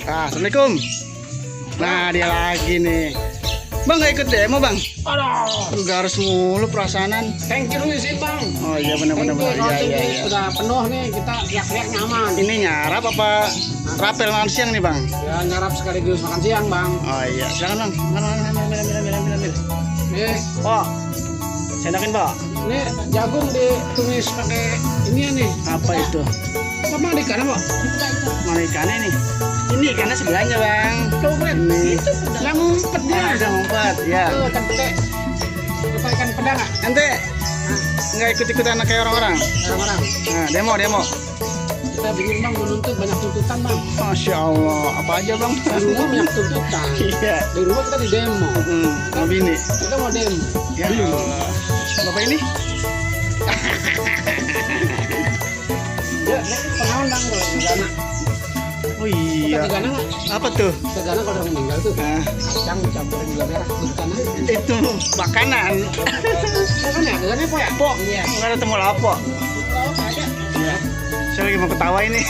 Assalamualaikum. Nah, dia lagi nih. Bang nggak ikut demo bang? Aduh, Udah harus mulu perasaanan. thank you sih bang. Oh iya benar-benar. Iya. Udah penuh nih, kita teriak-teriak nyaman. Ini nyarap apa rapel makan siang nih bang? Ya nyarap sekaligus makan siang bang. Oh iya, silakan bang. Ambil. Nih, Oh, sendakin pak. ini jagung ditumis pakai ini nih. Apa itu? Apa di kanan pak? Mana ikannya nih? Ini ikannya sebelahnya bang. Tuh lihat. Ini. Yang ngumpet dia. Udah ngumpet, ya. Tuh ikan pete. Apa ikan pedang nggak? Ente nggak ikut-ikutan kayak orang-orang? Orang-orang. Nah, demo. Kita bingung bang, menuntut banyak tuntutan bang. Masya Allah, apa aja bang? Di rumah banyak tuntutan. Iya. Di rumah kita di demo. Mau bini. Kita mau demo. Ya Allah. Bapak ini? Ya, pengalaman bang kalau Gegana. Oh iya. Gegana nggak? Apa tuh? Gegana kalau orang meninggal tuh. Nah, Kacang campurin gula merah. Gegana. itu makanan. Gegana ya? Gegana apa ya? Pok, Iya. nggak ada temu lapo. Kalau ada. Iya. Saya lagi mau ketawa ini.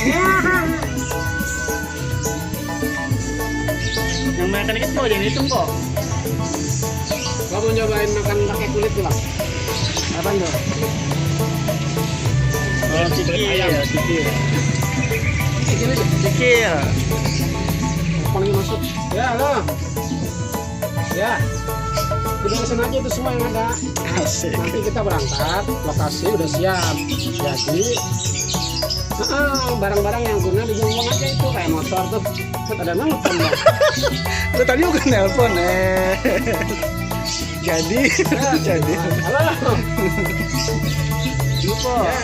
Yang makan itu aja ini tuh kok. Kamu nyobain makan pakai kulit tuh bang? Apa tuh? Oh, cikil. Ini aja. Cikil. Paling masuk. Ya halo. Ya. Kita pesen aja itu semua yang ada. Asik. Nanti kita berangkat, lokasi udah siap. Jadi barang-barang yang guna dibuang aja itu kayak motor tuh. Ada nelfon bang. Lu tadi bukan nelpon Jadi. Halo. Lupa. Ya.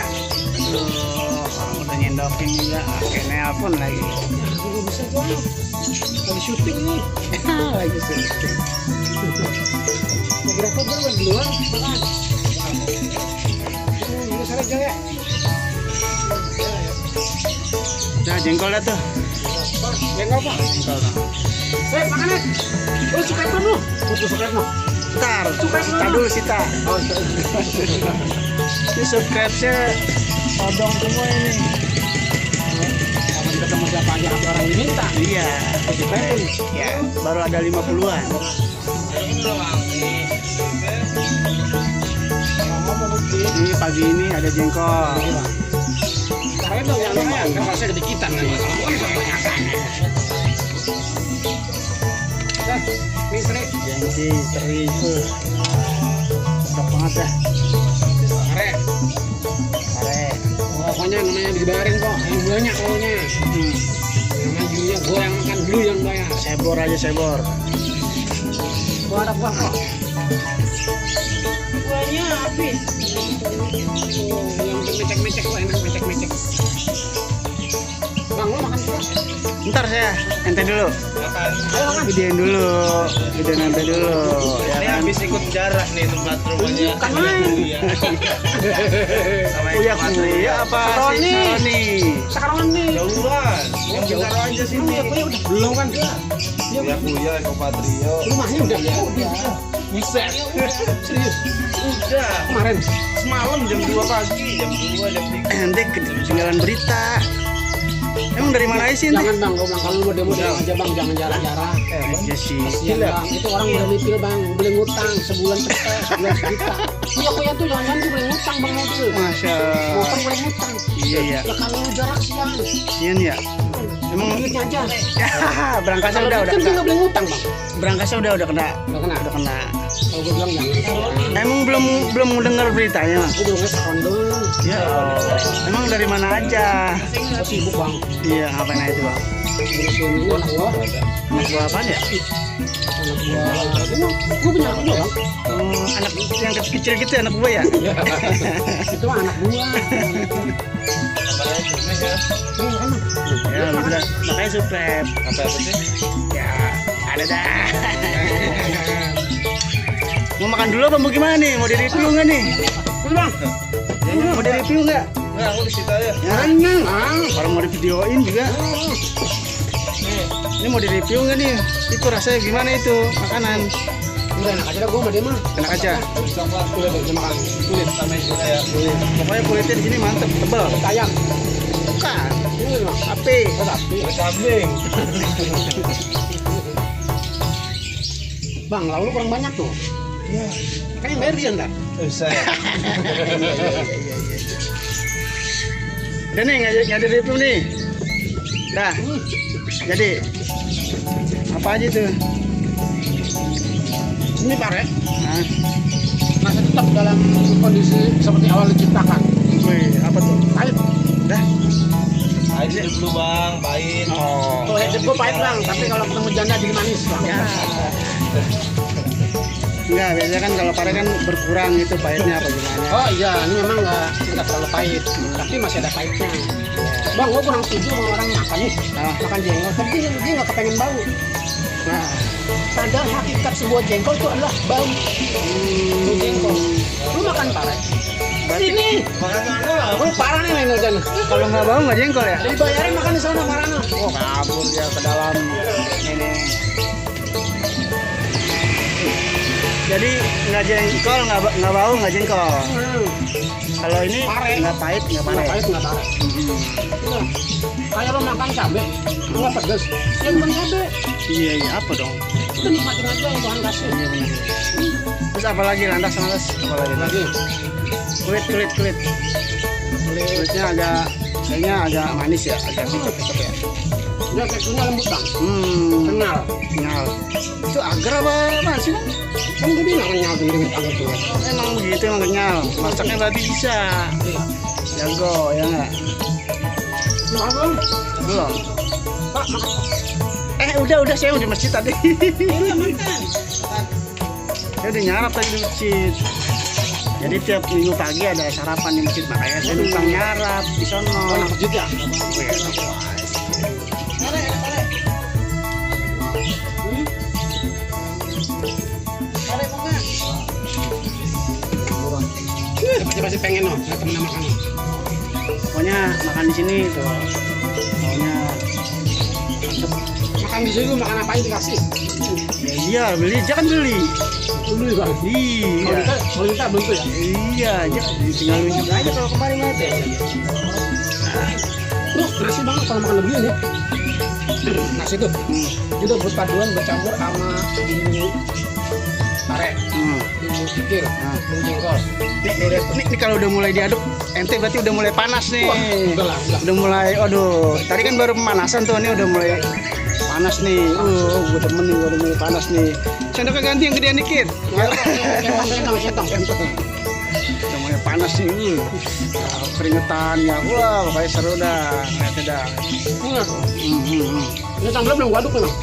Aduh, orang udah nyendokin juga, pakai nelpon lagi. Ini bisa bang. Lagi syuting nih. Lagi syuting. Beberapa jam duluan. Makan. Ini saya aja ya. Udah jengkol dah tuh. Jengkol pak. Jengkol. Makan ya. Oh subscribe lu. Subscribe lu. Ntar, kita dulu Sita. Oh, Ini subscribe-nya odong semua ini. kalau ketemu siapa aja orang yang minta. Iya. Subscribe. Ya, baru ada 50-an. Ini pagi ini ada jengkol. Sekarang dong yang lumayan kan rasanya kedikitan kan. Nih trik. Jengki, teri. Cocok banget dah. Are. Are. Pokoknya namanya dibayarin kok. Yang banyak pokoknya. Namanya Julia, gua yang makan dulu yang bayar. Sebor aja sebor. Gua ada kuah kok. Kuahnya habis. Oh, yang mecek-mecek kok enak mecek-mecek. Bang, lo makan juga? Ntar saya ente dulu. Ayo makan. Videoin dulu. Videoin ente dulu. Ya Ini kan? habis ikut jarak nih tempat rumahnya. Kan main. Uya Kuya apa Saroni. Saroni? Sekarang nih. Jauhan. Yang Jauh. Bintaro aja sini. Iya, Kuya udah belum kan? Iya. Ya Kuya, Eko Patrio. Rumahnya udah. Buset. Serius. Udah. Kemarin. Semalam jam 2 pagi, jam 2, jam 3. Ente ketinggalan berita. Emang dari mana aja sih ente? Jangan bang, gue bilang kalau lu mau demo aja bang, jangan jarang-jarang. Ya sih. Kasian bang, itu orang udah mipil bang, boleh ngutang sebulan cepet, sebulan sejuta. Iya Kuya tuh jangan tuh boleh ngutang bang mobil. Masya Motor boleh ngutang. Iya ya. Ya kalau lu jarak siang, Sian ya. Emang duitnya aja. berangkasnya Kalau udah duit kan kena. nggak boleh ngutang bang. Berangkasnya udah kena. Udah kena. Udah kena. Kalau gue bilang jangan. Emang belum dengar beritanya mas? Gue belum nge-sound doang. Ya. Emang dari mana aja? Gue sibuk bang. Iya ngapain aja bang? Ngurusin ini anak gua. Anak gua apaan ya? Anak gua. Gue punya anak gua bang. Anak yang kecil-kecil gitu anak gua ya? Itu mah anak gua. Ya udah makanya subscribe. Apa sih? Ya ada dah. Mau makan dulu apa mau gimana nih? Mau di-review nggak nih? Bang. Mau di-review nggak? Nah, aku di situ aja. Ya, Kenyang bang. orang mau di-videoin juga. Ini mau di-review nggak nih? Itu rasanya gimana itu makanan? Udah enak aja dah gue sama dia mah. Enak aja. Udah tuh makan. Kulit sama juga ya. Pokoknya kulitnya di sini mantep, tebal. Ayam. Bukan. Ini loh. Api. Tapi Ada kambing. Bang, lalu kurang banyak tuh. Ya. Kan yang bayar dia enggak? Saya. Udah nih nggak ada itu nih. Dah. Jadi apa aja tuh? Ini pare Nah, masih tetap dalam kondisi seperti awal diciptakan. wih, apa tuh? Pahit. Dah. Pahit dulu bang, pahit. Oh. Kalau hidup gue pahit bang, tapi kalau ketemu janda jadi manis bang. Ya. Enggak, biasanya kan kalau pare kan berkurang itu pahitnya apa gimana? Oh iya, ini memang nggak terlalu pahit, tapi masih ada pahitnya. Bang, gue kurang setuju sama orang makan nih, makan jengkol, tapi dia nggak kepengen bau. Nah, Padahal hakikat sebuah jengkol itu adalah bau. Jengkol. Lu makan pare? Ini, Makan mana? lu parah nih main udah. kalau nggak bau nggak jengkol ya? Dibayarin makan di sana marana. Oh, kabur dia ke dalam ini. Jadi nggak jengkol, nggak bau, nggak jengkol. Kalau ini Pare. nggak pahit, nggak Nggak pare. pahit nggak pare. Iya. Kayak lo makan cabe, nggak pedes. Ya bukan cabe, Iya, iya, apa dong? itu nikmatin aja yang Tuhan kasih. Iya benar. Terus apa lagi lantas, apa lagi? Lagi, Kulit. Kulitnya kayaknya agak manis ya, agak kecap ya. dia teksturnya lembut bang, Kenyal. kenyal. Itu agar apa sih bang? Kan gue bilang kenyal tuh dengan anggur tuh. Emang begitu, emang kenyal. Masaknya berarti bisa. Iya. Jago ya nggak? Nah, bang, Belum. Pak makan. Udah saya udah di masjid tadi. Iya makan. Saya udah nyarap tadi di masjid. Jadi tiap minggu pagi ada sarapan di masjid, makanya saya numpang nyarap di sono. Oh, enak masjid ya? Wih, enak banget. Pasti pengen loh, saya temen makan. Pokoknya makan di sini tuh. Pokoknya Makan di sini lu makan apa yang dikasih? ya iya beli, jangan beli. Lu beli bang. Iya. Kalau kita belum tuh ya. Iya, tinggal nunjuk aja kalau kemarin ada. Lu nasi bang kalau makan lebih nih. Nasi tuh, itu berpaduan bercampur sama bumbu pare, bumbu kikil, bumbu jengkol. Ini kalau udah mulai diaduk, ente berarti udah mulai panas nih. Wah, udah lah. Udah mulai, aduh, tadi kan baru pemanasan tuh, ini udah mulai panas nih. Gue demen nih, udah mulai panas nih. Sendoknya ganti yang gedean dikit. Centang. Udah mulai panas nih. Keringetan ya, wah, pokoknya seru dah. Lihatnya dah. Ini sambal belum gua aduk nih bang.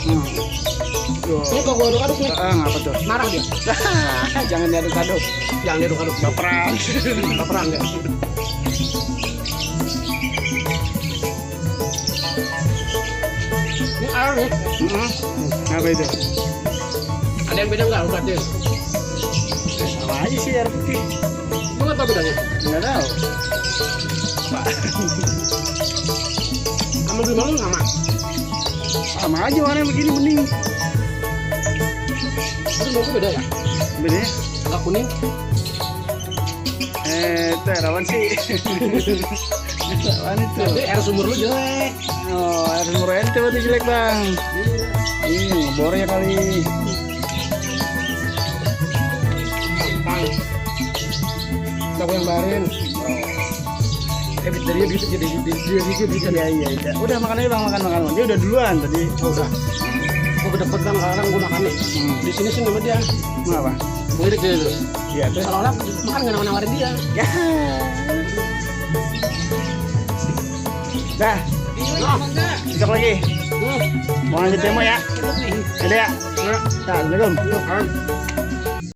Ini kalau gua aduk nih, Ngapa tuh? marah dia. Jangan diaduk-aduk. Jangan diaduk-aduk. Baperan. Baperan dia. Ini air nih. Apa itu? Ada yang beda nggak lu perhatiin? Sama aja sih air putih. Lu nggak tahu bedanya? Nggak tahu. Kamu beli malu sama? Sama aja warnanya begini bening. Tapi menurutku beda ya? Bedanya? Agak kuning. Itu rawan sih. Rawan itu. Tapi air sumur lu jelek. Oh, air sumur ente berarti jelek bang. Ini ngebornya kali. Gampang. Udah gue yang bayarin. Dari dia gitu, dia gitu. Iya. Udah makan aja bang, makan. Dia udah duluan tadi. Udah. Gue kedepet bang, sekarang gue makan nih. Di sini sih nama dia. Mau apa? Gue lirik dia tuh. Iya tuh. Seolah-olah makan nggak nawarin dia. Ya. Dah. Besok lagi. Mau lanjut demo ya? Ada ya? Assalamualaikum.